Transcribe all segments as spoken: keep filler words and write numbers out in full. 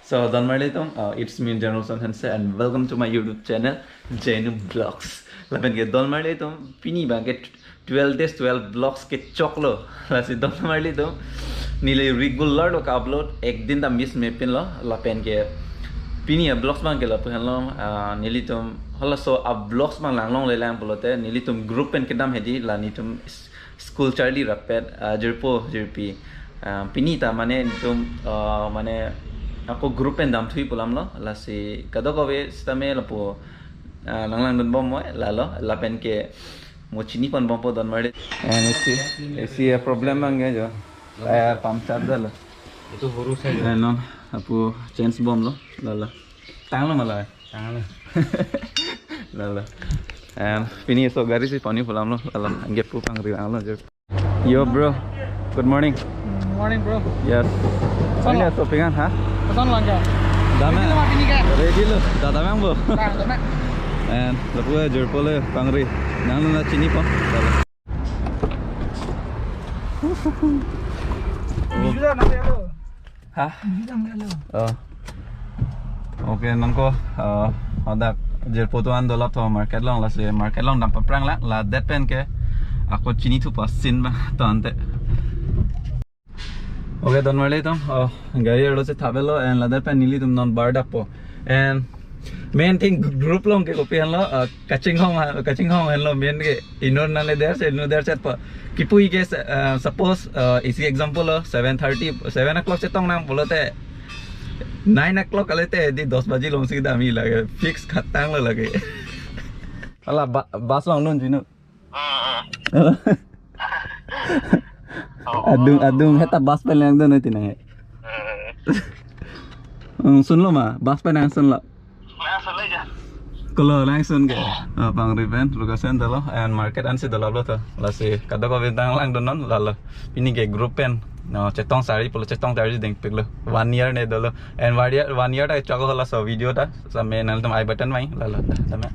So, don marli atum, uh, it's me, General Son Hanse, and welcome to my YouTube channel, Jenu Vlogs. Lapen ke don marli atum, pini abang ke twelve days, twelve vlogs kechoklo. Lasi don marli atum, neli regular lo ka-upload, ek din ta miss mepinlo, lapen ke pini a-vlogs abang ke lapu henlo, ah, nelitum halaso a-vlogs abang langlongle lang pulote, nelitum group pen kedam hedi, la netum s-, school charli rappet, ah, jirpo, jirpi. Ah, pini ta mane netum, ah, mane ako group pen damthui pu alamlo, lasi kadokave sitame lapu, ah, langlangdun bom moi, lalo, lapen ke mo chini pon bompo don marli. And isi, isi a-problem abang ke jo. Tire puncture dalo. Itu hurus aja. Eh, non, lapu change bomlo, lalo. Tanglo ma la? Tanglo. Lalo. And pini laso gari si pon-i pu alamlo, lalo. Anke pu pangri vanglo jo. Yo, bro. Good morning. Morning, bro. Yes. Koson lo? Pini laso pingan, ha? Koson lo, anke? Dam-e? Ready lo ma pini ke? Ready lo. Da dam-e, bro. Da dam-e. And lapu jirpo le pangri. Nanglo, na chini pon. Biju da nang lo. Ha? Biju da nang lo. Oh. Okay, nangko, uh, hadak jirpo atum an dolap tho market along, lasi market along dam paphrang lang, ladak pen ke ako chinithu pasin ba to ante. Okay, don marli atum, oh, gari arlo si thapelo, and ladak pen nelitum non bardakpo. And main thing group along ke kopi henlo, uh, kachinghong, kachinghong henlo main ke. Inut nangle der se, inut der se pa. Kipu ke, uh, suppose, uh, isi example lo, seven thirty, seven o'clock chetong nang pulote, nine o'clock kalite di dos baji along si damji lake. Fix khatanglo lake. Hala ba-, bus along non jinu. Ah, ah. Oh. Adung, adung, heta bus pen langdun ati nang he. Eh. Hmm, sunlo ma, bus pen nangsunlo. Langsun aja. Kolo, langsun ke. Ah, pangri pen, location dolo, and market ansi dolaplo to. Lasi kadokave dang langdun non, lalo. Pini ke group pen. No, chetong sari pulo, chetong sari dingpiklo. One year ne dolo. And one year, one year ta chok halaso video ta. Same nangtum I button mai, lalo. Same.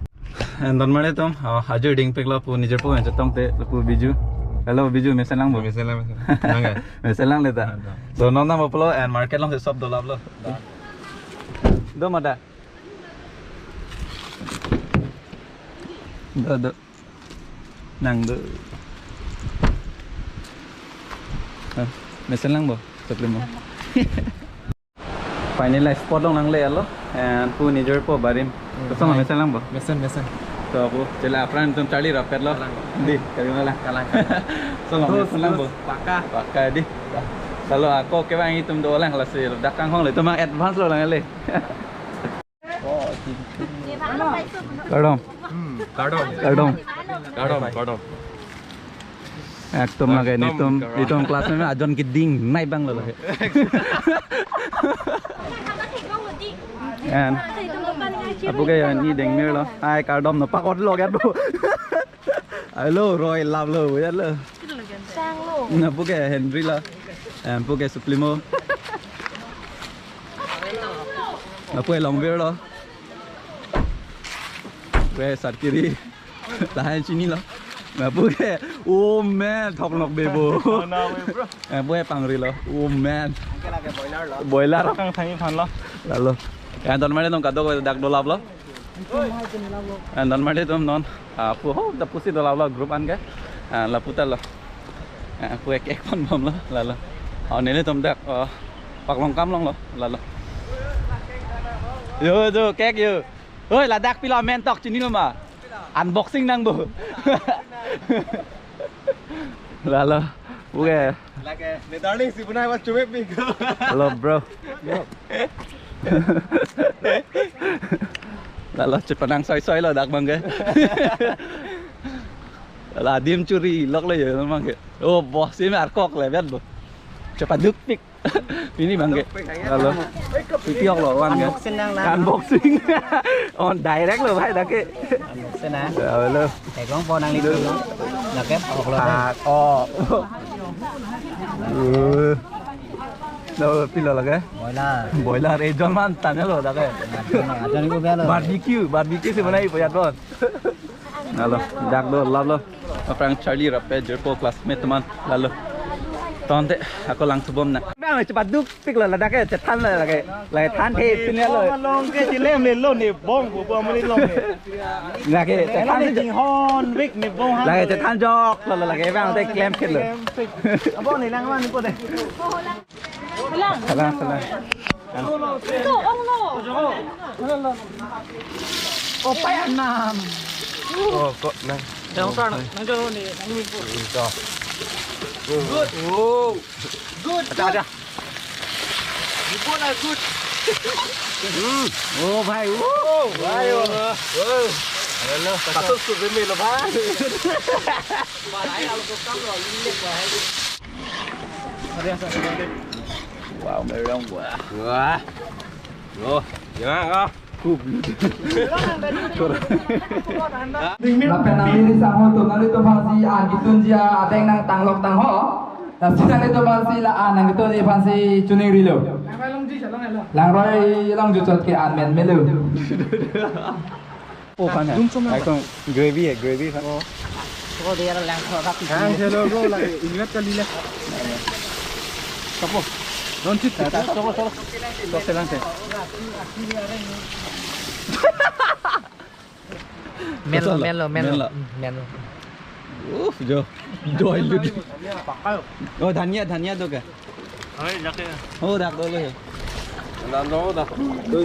And don marli atum, oh, ajir dingpiklo pu nijirpo pen chetongte lapu Biju. Hello, Biju, mesen lang bo? Mesen lang, mesen lang. Nang ke? Mesen lang le ta. Ah, da. So, non dam pulo and market along si sop dolaplo. Da. Do ma da? Do, do. Nang do. Ah, mesen lang bo? Sopli mo. Finally, spot along nangle-etlo, and pu nijirpo barim. Hmm, koson lo, hi. Mesen lang bo? Mesen, mesen. To, pu, chela apran itum charli rappetlo. Kalang. Di, kali malang. Kalang. Koson lo, terus, mesen lang bo? Terus, paka. Paka di. Lalo ako kevang itum dolang lasi dak kanghong le, itum advance lo nangle. Kardom. Hmm, kardom. Kardom. Kardom, kardom. Ekdom lake, ekdom netum, kardom. Netum class me ajon keding nai abang lo lake. And apu ke ya ni dengmirlo. Ai, kardom, no pakotlo ke do. Ai lo, roi laplo, ya lo. Sanglo. Na apu ke Henry lo. And apu ke Suplimo. Lapu ke Longvir lo. Apu ke Sarkiri. Lahen chinilo. Lapu ke, oh man, thok nok bebo. Oh, no way, bro. Lapu ke pangri lo. Oh man. Boiler lo. Boiler. Kang thangi phan lo. Lalo. Ya, don marli atum kadokave dak dolaplo. Ya, don marli atum non. Ah, pu ho, ta pusi dolaplo group an ke. Ah, lapu ta lo. Ah, pu ek ek pon bomlo, lalo. Oh, nelitum dak, oh, Paklongkam along lo, lalo. Yo, yo, kek yo. Hoi, ladak pilo amen tok chinilo ma? Unboxing nang bo. Lalo, pu ke. Lake, ne darling si punai was chumek big. Hello, bro. Lalo, chepanang soi soi lo dak abang ke. Lalo, adim churi lok lo ya abang ke. Oh, boss, ini arkok le bet bo. Chepadukpik. Pini abang ke. Lalo. Piti ok lo wan ke. Unboxing nang lang. Unboxing. On direct lo bhai dak ke. Unboxing na. Ya, halo. Eklong po nang litu lo. Dak ke ok lo. Ah, oh. Uh. Lo pilo lake? Boiler. Boiler ejon man tanya lo dak ke. Ajon ko bia lo. Barbecue, barbecue si banai po ya don. Lalo, dak dolaplo. Aphrang charli rappet jirpo classmate teman. Lalo. Ante ako langthu bom nang. Bang, cepat duk pik lo, ladak ke chethan lo, lake, lake than the pin lo. Long ke chilem le lo ne bong bu bom ne long ne. Lake chethan Long ne jinghon wik ne bong han. Lake chethan jok lo, lake bang te klem khit lo. Abo ne lang man ko de. Salang, salang. Ito, ang no. Opay anam. Oh, kok nang. Yang sana, nang jauh ni, nang minggu. Ito. Good. Oh. Good. Ada, ada. You both are good. Hmm. Oh, bhai. Oh, bhai. Oh. Oh. Hello. Kasus tu demi lo, bhai. Wow, merong, wah. Wah. Yo, jangan kau. Lapen nangliri sangho atum, nanglitum aphansi an ketunji abeng nang tanglok tangho. Lasi nanglitum aphansi la an nang ketunji aphansi chuning rilo. Langroi along juchot ke an men melo. Oh, kan ya? Ekdom gravy ya, gravy kan. Oh. Ko dia lang ko rap. Kan hello bro, lagi ingat kali lah. Kapo. Don't cheat. Cholo, cholo. Cholo, lang te. Melo, melo, melo. Melo. Hmm, melo. Uff, jo. Jo, ilu. Oh, dhania, dhania do ka? Oh, dak dolo ya. Nando dah. Tuh.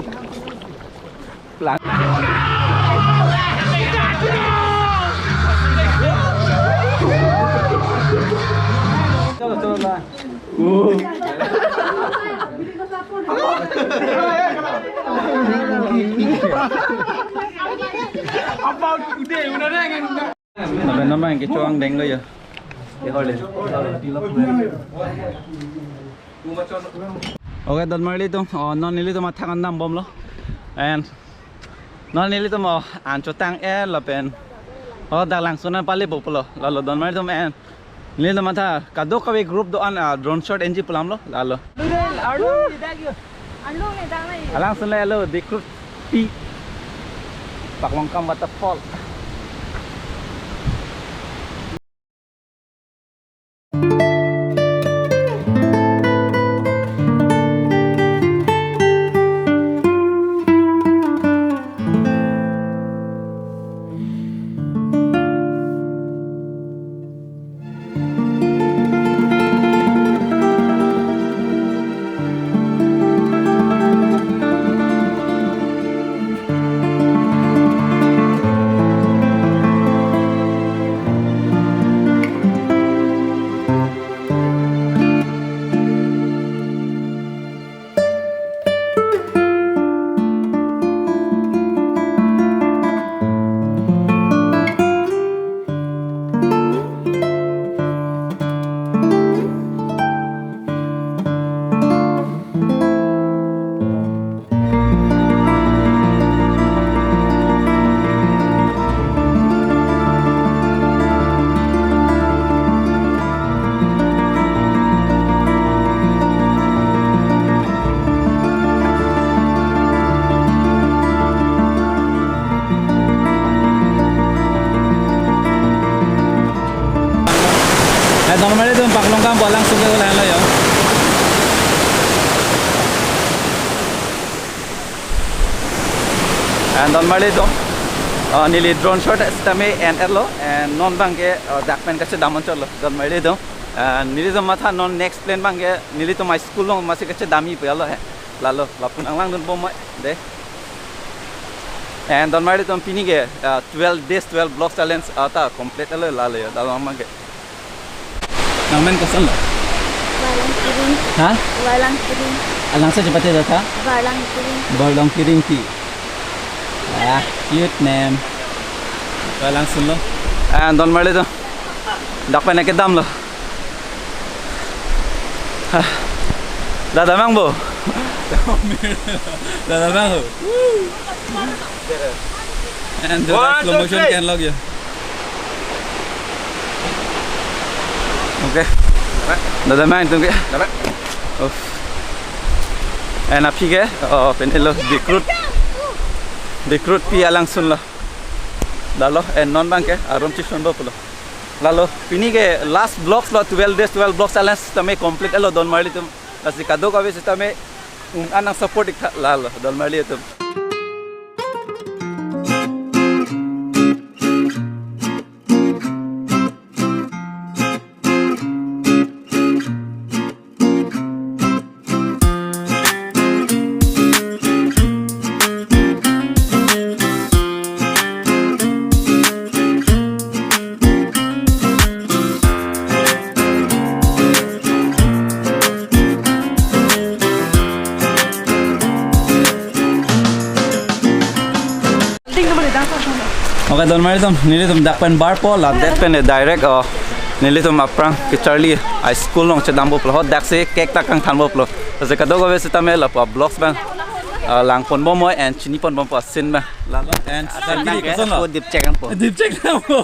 Pelan. Cholo, cholo, lah. Lapen non abang kecho angdeng lo ya. Okay, donmarli atum, oh, non nelitum athak an dam bom lo. And non nelitum, oh, an chotang-et lapen, oh, dak langsun an pale po pulo. Lalo donmarli atum and nelitum matha kadokave group do-an, ah, drone shot enji pu alam lo. Lalo. Alangsun le lo, Dikrutpi Paklongkam waterfall. Eh, donmarli atum, Paklongkam pu alangsun ke ulang lo yo. And donmarli atum, uh, neli drone shot sitame en-et lo, and non abang ke, uh, dak pen kachedam anchot lo, donmarli atum. And nelitum matha non next plan abang ke, nelitum a school along masi kachedamji pu lo he. Lalo, lapu nang langdun bom mai, de. And donmarli atum pini ke, uh, twelve days, twelve vlogs challenge, uh, ta complete lo lalo yo, lalo abang ke. Nangmen koson lo? Varlang Kering. Ha? Varlang Kering. Alangso chepate do tha? Varlang Kering. Varlang Kering ti. Ah, cute name. Varlang sun lo. Ah, donmarli atum. Dak pen kedam lo. Ah. Dada mang bo. Dada mang bo. And the slow motion ke-en lok ya. Okay. Dada mang atum ke. Uff. And aphi ke, oh, pen elo Dikrut. Dikrutpi alangsun lo. Lalo, and non abang ke, arum chison bo pulo. Lalo, pini ke last vlogs lo, twelve days, twelve vlogs challenge tame complete lo, don marli atum. Lasi kadokave sitame, um, anang support ik tha, lalo, don marli atum. Oke, don marli atum, nelitum dak pen barpo, ladak pen direct, oh, nelitum aphrang kacharli high school along chedampo pulo, ho daksi cake ta kangthanpo pulo. Lasi kadokave sitame lapu vlogs abang, ah, langponbom mo and chiniponbompo asin abang. Lalo and asan abang kiri ke, koson lo? Ko dipchek nangpo. Dipchek nangpo.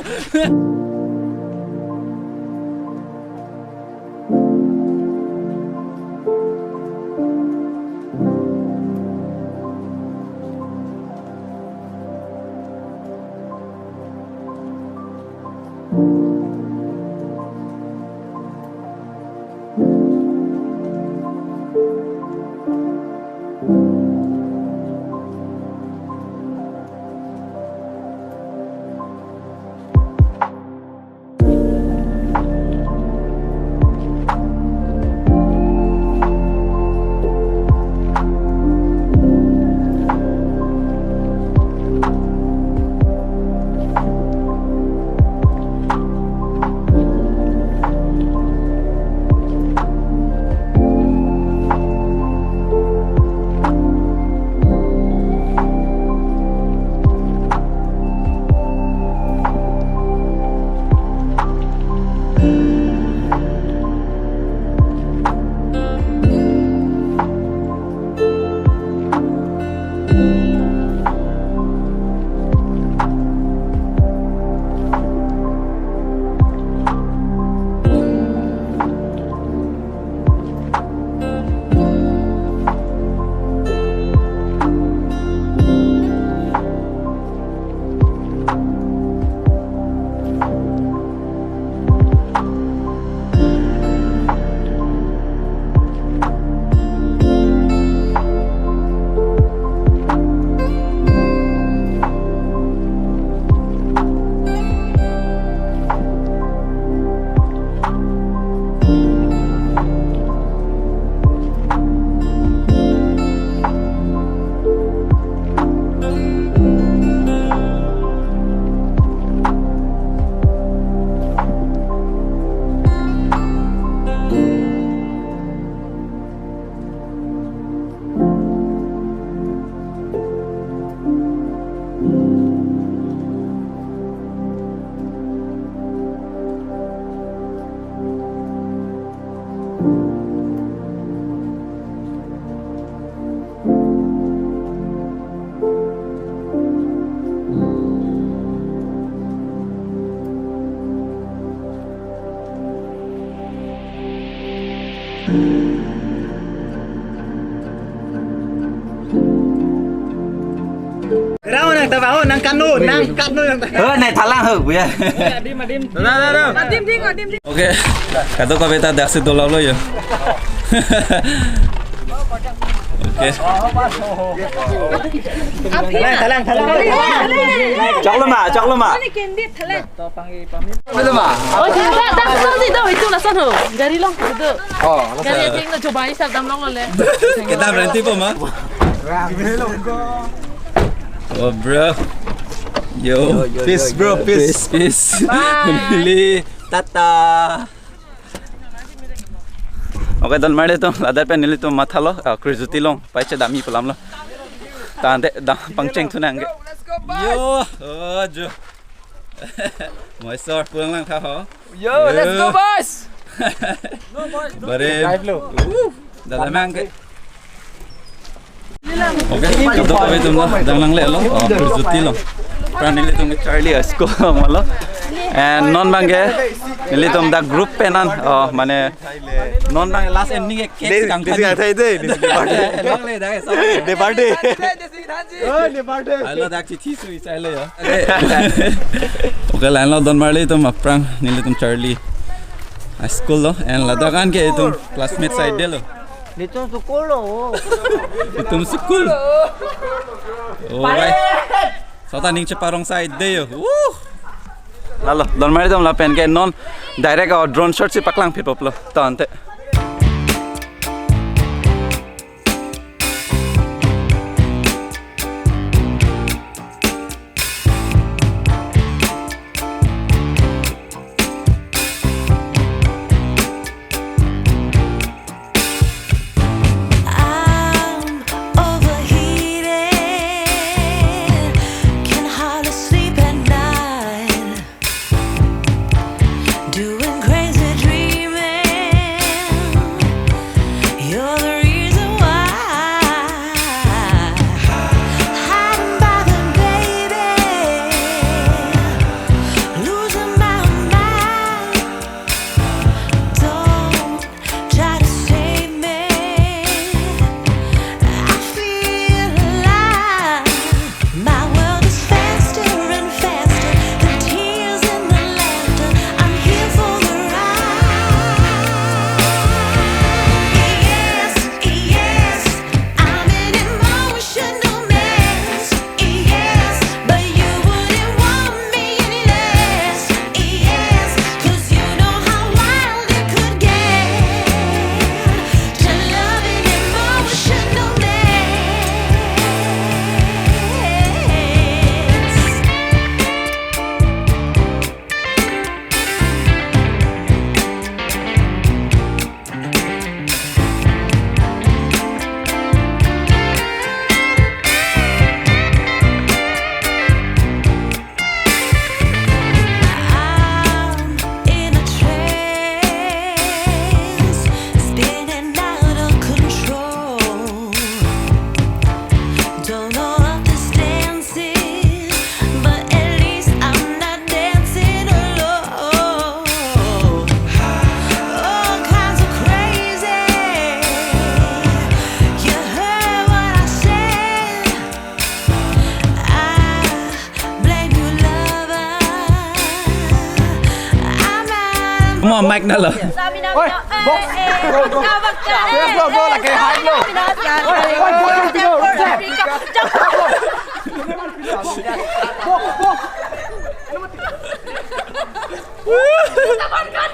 Rao nang taba ho, nang kano, nang kano nang taba. Ho, nai thalang ho, buya. Adim, adim. Dah, dah, dah. Adim ding, adim ding. Oke, kadokave ta daksi dolalo ya. Oke. Thalang, thalang, thalang. Choklo ma, choklo ma. Ini kendi thalang. Betul ma? Oh, tidak, tak tahu sih, tahu itu lason ho. Gari along itu. Oh, lason. Gari aja yang coba isap dam long le. Kita berhenti po ma? Oh, bro. Yo, yo, yo, peace, yo, bro, yo. Peace, peace. Bye. Lili, tata. Oke, don marli atum, ladak pen nelitum mathalo, ah, Krizoti along, pai chedamji pu alam lo. Tangte, dam pangcheng thu nang ke. Yo, oh, jo. Mysore pulang lang tha ho. Yo, let's go, boys. Bare. Drive lo. Uh, dalam mang ke. Oke, kadokave atum lo, dang nanglelo, oh, Krizoti along. Aphrang nelitum kacharli high school along lo. And non abang ke, nelitum dak group pen an, oh, mane, non abang last ending ke cake kangthan. Desi athai de, desi de birthday. Nangle dak ke, sorry. De birthday. Oi, ni birthday. Alo dak chithi sui chai lo ya. Okay, la-an lo don marli itum aphrang, nelitum Charlie High School lo, and ladak an ke itum classmate side de lo. Itum school lo. Itum school. Oh, right. Sota ning cheparong side de yo. Woo! Lalo, don marli itum lapen ke non direct a drone shot si paklang phit pop lo. To ante. I'm overheated, can hardly sleep at night. Doing crazy dreaming. You're the reason why. Hiding by the baby. Losing my mind. Don't try to save me. I feel alive. My world is faster and faster. The tears and the laughter. I'm here for the ride. Yes, yes, I'm an emotional mess. Yes, but you wouldn't want me any less. Yes, 'cause you know how wild it could get to love an emotional mess. I'm in a trance, spinning out of control. Don't know what this dance is, but at least I'm not dancing alone. All kinds of crazy. You heard what I said. I blame you, lover. I'm out of Mo mic na lo. Oi, box. Bro, bro, bro, lagi hype lo. Oi,